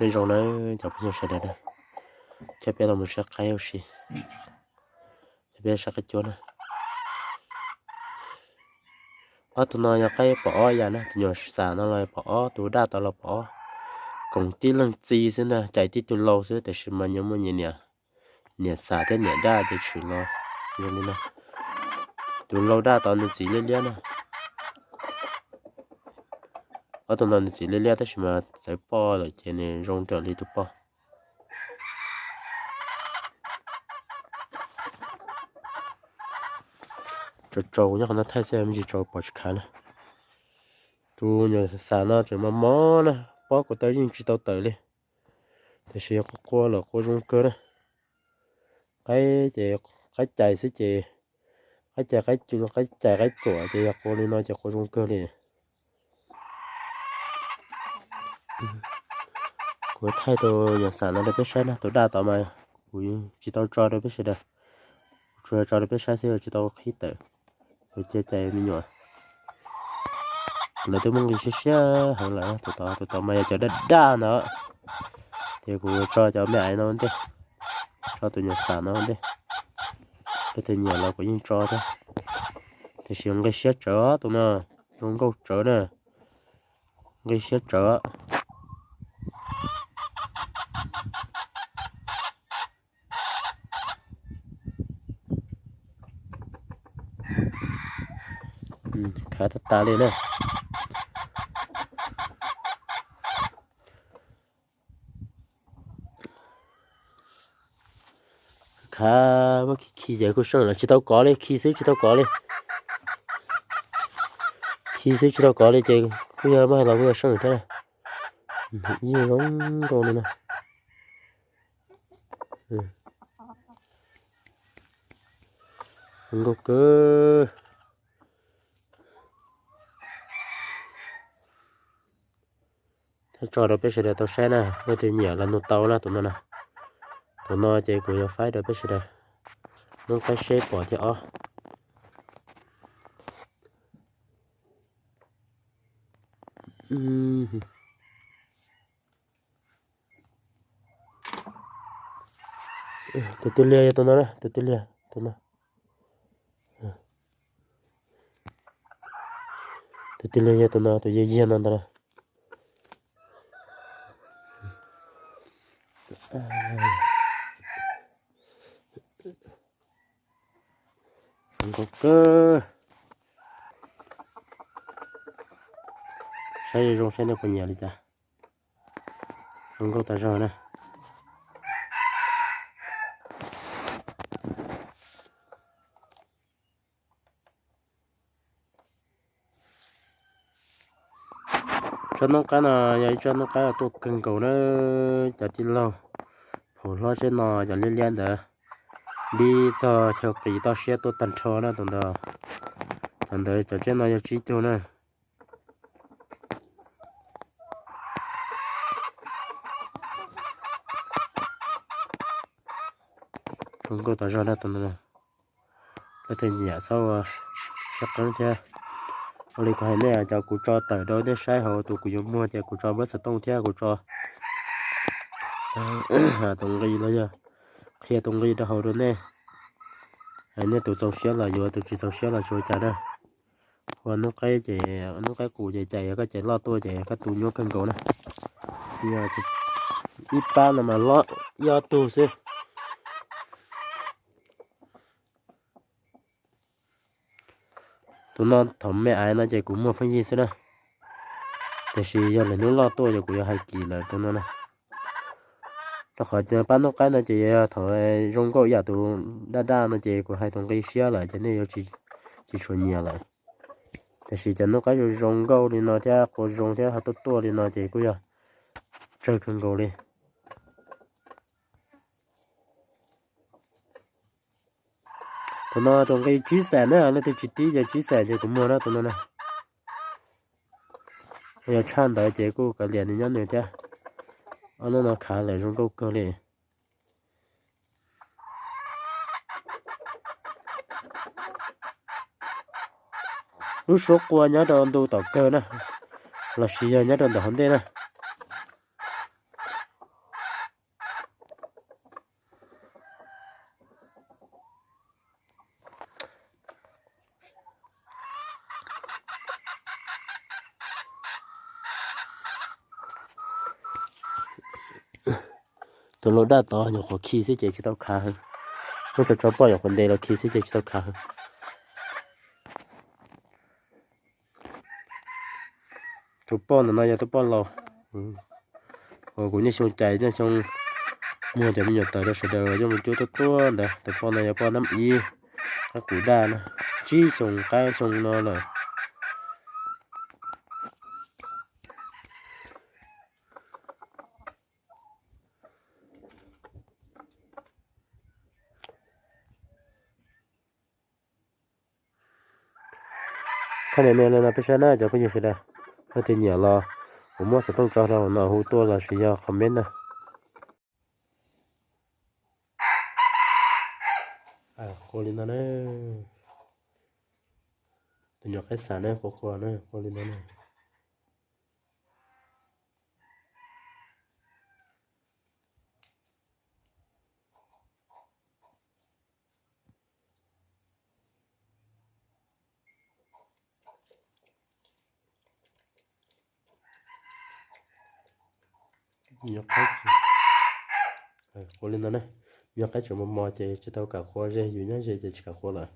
Nyob zoo na cov phooj ywg sawv daws na, coj peb los mus saib qaib ua si, coj peb saib qaib cuab na. Ob tug no yog qaib pom ob yam na, tus nyuam xam no los pom ob, tus daj tod los pom ob. Koom tib leeg txiv xwb ntag, cais tib tug lau xwb, tiam sis mas nyias muaj nyias niam, niam xam thiab niam daj ces tshwm los zoo li no. Tus lau daj tod nws txiv liab liab na. Ob tug no nws txiv liab liab tab sis mas txawv poj lawm ces nws zoo raws li tus poj. Tsaus tsaus nyob qhov no thaij xwb, me ntsis tsaus pom tsis khav na. Tus nyuam xam no tseem mos mos na, pob ko taw yeej tsis tau tawm li, tiam sis qua qua lawm qua zoo kawg na. Qaib ces qaib cais xwb ces, qaib cais qaib, qaib cais qaib txuam ces yog qua li no ces qua zoo kawg li. Kuv thaij tus nyuam xam no rau peb saib na, tus daj tod mas kuv tsis tau tso rau peb sawv daws, kuv tsuas tso rau peb saib xwb tsis tau qhib tawm. Kuv cia cais me nyuam. Lawv twb muaj nqi siab siab heev lawm, tus tod, tus tod mas yog cov daj daj ntawd. Ces kuv tso cov me aiv no ua ntej, tso tus nyuam xam no ua ntej. Leej twg nyiam los kuv yeej tso thiab. Tiam sis nqi siab tsawv tus no, zoo nkauj tsawv na, nqi siab tsawv. Khav tag tas li na. Khav muab khi khi ces kuj seej lawm, tsis tau kov li, khi xwb tsis tau kov li. Khi xwb tsis tau kov li ces kuj yog muab hais los kuj yog seej thiab. Yeej zoo nkauj li na. Zoo nkauj kawg. Thiab tso rau peb sawv daws tau saib na, leej twg nyiam los nug tau na tus no na. Tus no ces kuv yuav faib rau peb sawv daws noob qaib seb pom thiab os. Tus twg liag yog tus no na, tus twg liag tus no. Tus twg liag yog tus no, tus yog yog no ntag. Zoo nkauj kawg. Saib zoo saib nej puas nyiam li cas. Zoo nkauj tas zog na. Tsob noob qaib no yog ib tsob noob qaib tuaj kawg nkaus na cov tij laug. Phaum hlob tsheb no cov liab liab ntawd, npib txog chaw qis toj siab tuaj tag nrho na tus ntawd. Cov ntawd cov tsheb no yog tsib caug na. Zoo nkauj tas zog na tus ntawd. Leej twg nyiam txhob ua siab qeeb thiab. Ua li kuv hais nej, cov kuv tso tawm rau nej saib hauv tus kuv yuav muag ces kuv tso npawb xov tooj thiab kuv tso tus nqi los yog qhia tus nqi rau hauv rau nej. Nej tus txaus siab los yuav, tus tsis txaus siab los tsis ua cas na. Ua noob qaib ces, noob qaib qus ces cais, yog koj cais loj tuaj ces koj tu nyuaj kawg nkaus na. Ib pab no mas ib ob tug xwb. Tus no thaum me aiv no ces kuv muag pheej yig xwb na. Tiam sis yog lwm hnub loj tuaj ces kuv yuav hais kim lawm tus no na. Rau qhov pab noob qaib no ces yog thaum zoo nkauj ib yam tus daj daj no ces kuv hais tus nqi siab lawm ces nej yuav tsis tshua nyiam lawm. Tiam sis cov noob qaib zoo zoo nkauj li no thiab qua zoo thiab ho tuaj tuaj li no ces kuj yog tsawg kawg nkaus li. Tus no tus nqi tsib xees na, leej twg tsis tib ces tsib xees ces kuv muag na tus no na. Yog tshaj ntawd ces kuj kav liam nws nyob nws thiab. Ob hnub no khav lawm zoo nkauj kawg li. Lub suab qua nyob rau ntu tom kawg na, los sis yog nyob rau ntawm hauv ntej na. Tus laus daj tod nyuam qhuav khi xwb ces tsis tau khav heev. Muab tso tso poj nyuam qhuav ntes los khi xwb ces tsis tau khav heev. Tus poj ntawm no yog tus poj laus uas kuv niaj xyoo cais niaj xyoo muag cov me nyuam taws rau sawv daws los yeej mus cuab tuaj tuaj ntawd. Tus poj no yog poj nab ib, qab kuv daj na, tsib xyoo qab xyoo no lawm. Thaij nias me no peb saib na cov phooj ywg sawv daws. Leej twg nyiam los kuv muab xov tooj tso rau hauv no hu tuaj los sis yog comment na. Qua li no na. Tus nyuam qaib xav na, qua qua na, qua li no na. Qua li no na. Yog qaib tseem mos mos ces tsis tau kam qua ze, yus nyob ze ces tsis kam qua lawm.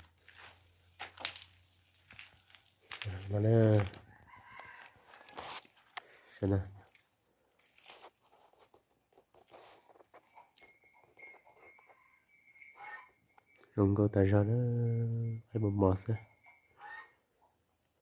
Zoo nkauj tas zog na, qaib mos mos xwb.